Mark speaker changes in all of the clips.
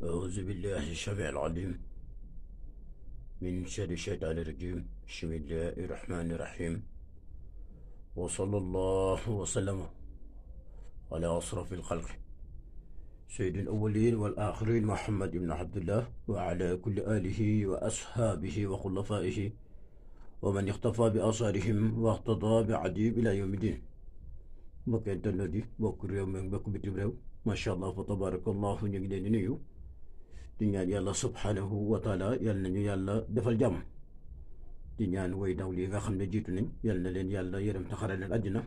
Speaker 1: أعوذ بالله السميع العليم من شر الشيطان الرجيم. بسم الله الرحمن الرحيم، وصلى الله وسلم على أشرف الخلق سيد الأولين والآخرين محمد بن عبد الله وعلى كل آله وأصحابه وخلفائه ومن اختفى بآثارهم واقتضى بعدي إلى يوم الدين. mbokk internet yi, mbokk réew mi mbokk bitim réew, macha allah fa tabarakallahu, ñu ngi leen di nuyu di ñaan yàlla subhanahu wa taala yal nañu yàlla defal jàmm. di ñaan way daw li nga xam ne jiitu nañ, yal na leen yàlla yërëm taxare leen àddina.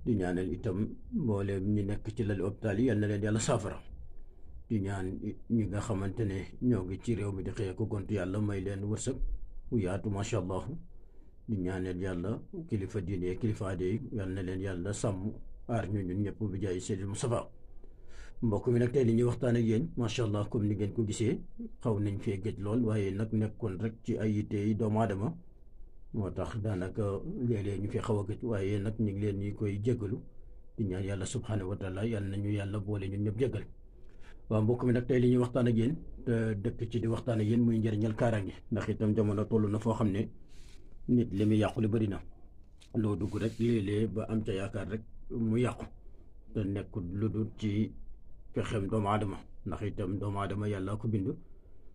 Speaker 1: di ñaanal itam mbooleem ñi nekk ci lali hôpital yi, yal na leen yàlla saafara. di ñaan ñi nga xamante ne ñoo ngi ci réew mi di xëy ko gont, yàlla may leen wërsëg bu yaatu macha allah. di ñaanal yàlla kilifa diine kilifa aada yi, yal na leen yàlla sàmm aar ñu ñun ñëpp bi jaay Seydil Mustafa. mbokk mi nag tey li ñuy waxtaan ak yéen macha allah, comme ni ngeen ko gisee, xaw nañ fee géej lool, waaye nag nekkoon rek ci ay yitte yi doomu aadama moo tax daanaka léeg-léeg ñu fi xaw a gëj, waaye nag ñu ngi leen ñi koy jéggalu. di ñaan yàlla subhanahu wa taala yal nañu yàlla boole ñun ñëpp jéggal. waaw mbokk mi nag tey li ñuy waxtaan ak yéen te dëkk ci di waxtaan ak yéen muy njëriñal kaaraange, ndax itam jamono toll na foo xam ne nit li muy yàqu li bëri na. loo dugg rek léeg-léeg ba am ca yaakaar rek mu yàqu, te nekkul lu dul ci pexem doomu aadama, ndax itam doomu aadama yàlla ko bind,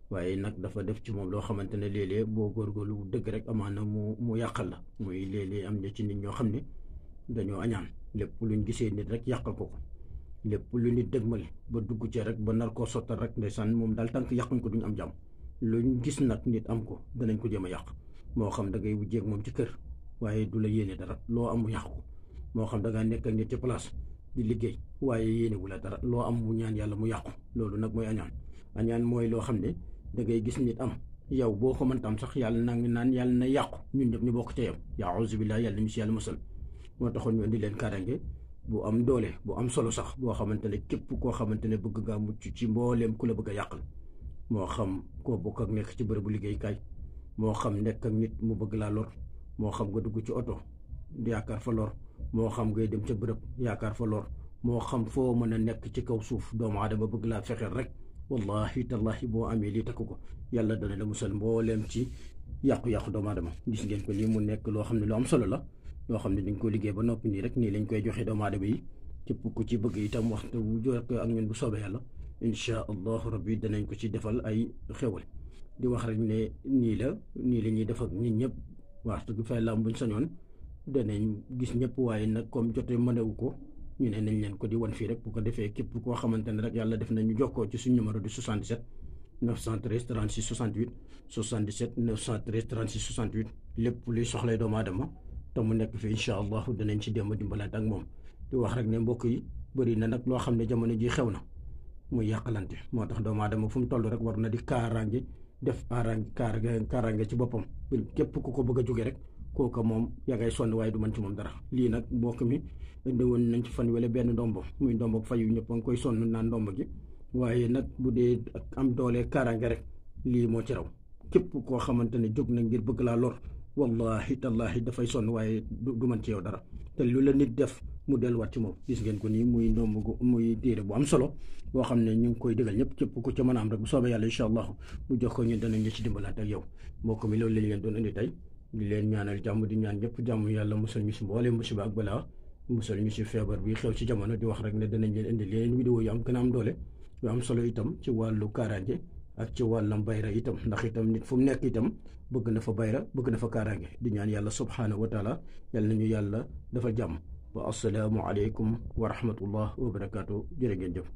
Speaker 1: waaye nag dafa def ci moom loo xamante ne léeg-léeg boo góorgóorlu dëgg rek amaana mu yàqal la. muy léeg-léeg am na ci nit ñoo xam ne dañoo añaan, lépp luñ gisee nit rek yàqal ko, lépp lu nit dëgmal ba dugg ci rek ba nar koo sottal rek ndeysaan moom daal tànk yàquñ ko duñ am jàmm. luñ gis nag nit am ko danañ ko jéem a yàq. moo xam da ngay wujjeeg moom ci kër waaye du la yéene dara, loo am mu yàq ko. moo xam da ngaa nekk ak nit ci place di liggéey waaye yéene wu la dara, loo am mu ñaan yàlla mu yàqu. loolu nag mooy añaan. añaan mooy loo xam ne da ngay gis nit am, yow boo ko mënta am sax yàlla na ngi naan yàlla na yàqu, ñun ñëpp ñu bokk ca yam. yaa auzu billah, yàlla ñu si yàlla musal. moo taxoon ñu indi leen kaaraange bu am doole, bu am solo sax, boo xamante ne képp koo xamante ne bëgg ngaa mucc ci mbooleem ku la bëgg a yàqal. moo xam koo bokk ak nekk ci bërëbu liggéeykaay, moo xam nekk ak nit mu bëgg laa lor, moo xam nga dugg ci oto yaakaar fa lor, moo xam ngay dem ca bërëb yaakaar fa lor, moo xam foo mën a nekk ci kaw suuf doomu aadama bëgg laa fexeel rek, wallahi tallahi boo amee lii takku ko yàlla dana la musal mbooleem ci yàqu-yàqu doomu aadama. gis ngeen ko nii mu nekk loo xam ne lu am solo la, loo xam ne dañ ko liggéey ba noppi nii rek nii lañ koy joxe doomu aadama yi. képp ku ci bëgg itam waxtu bu jot ak ñun bu soobee yàlla incha allahu rabbi danañ ko ci defal ay xewal. di wax rek ne nii la ñuy def ak ñun ñëpp. waxtu gi fay lam buñ sañoon danañ gis ñëpp, waaye nag comme jote mënewu ko, ñu ne nañ leen ko di wan fii rek. bu ko defee képp koo xamante ne rek yàlla def nañu jokkoo ci suñu numéro di 77 913 36 68 77 913 36 68 lépp luy soxlay doomu aadama te mu nekk fi incha allah danañ ci dem dimbalante ak moom. di wax rek ne mbokk yi, bëri na nag loo xam ne jamono ji xew na muy yàqalante. moo tax doomu aadama fu mu toll rek war na di kaaraange, def kaaraange ci boppam. képp ku ko bëgg a jóge rek kooka moom yaa ngay sonn waaye du mën ci moom dara. lii nag mbokk mi indi woon nañ ci fan wala benn ndombo, muy ndombo fayu, ñëpp a ngi koy sonn naan ndombo gi, waaye nag bu dee am doole kaaraange rek lii moo ci raw. képp koo xamante ne jóg na ngir bëgg laa lor, wallahi tallahi dafay sonn waaye du mën ci yow dara. te lu la nit def mu delluwaat ci moom. gis ngeen ko nii muy ndomb muy téere bu am solo boo xam ne ñu ngi koy digal ñëpp, képp ku ca mën a am rek bu soobee yàlla incha allah bu jox ko ñun danañ la ci dimbalaat ak yow. mbokk mi loolu lañ leen doon indi tey, di leen ñaanal jàmm, di ñaan ñëpp jàmm. yàlla musal ñu si mboole musiba ak balaa, musal ñu si feebar bi xew ci jamono. di wax rek ne danañ leen indi leen vidéo yu am gën a am doole, yu am solo itam ci wàllu kaaraange ak ci wàllam bayra itam, ndax itam nit fu mu nekk itam bëgg na fa bayra, bëgg na fa kaaraange. di ñaan yàlla subhanahu wa taala yàlla nañu yàlla dafa jàmm. wa assalaamu aleykum wa rahmatullah wa barakaatu. jërë ngeen jëf.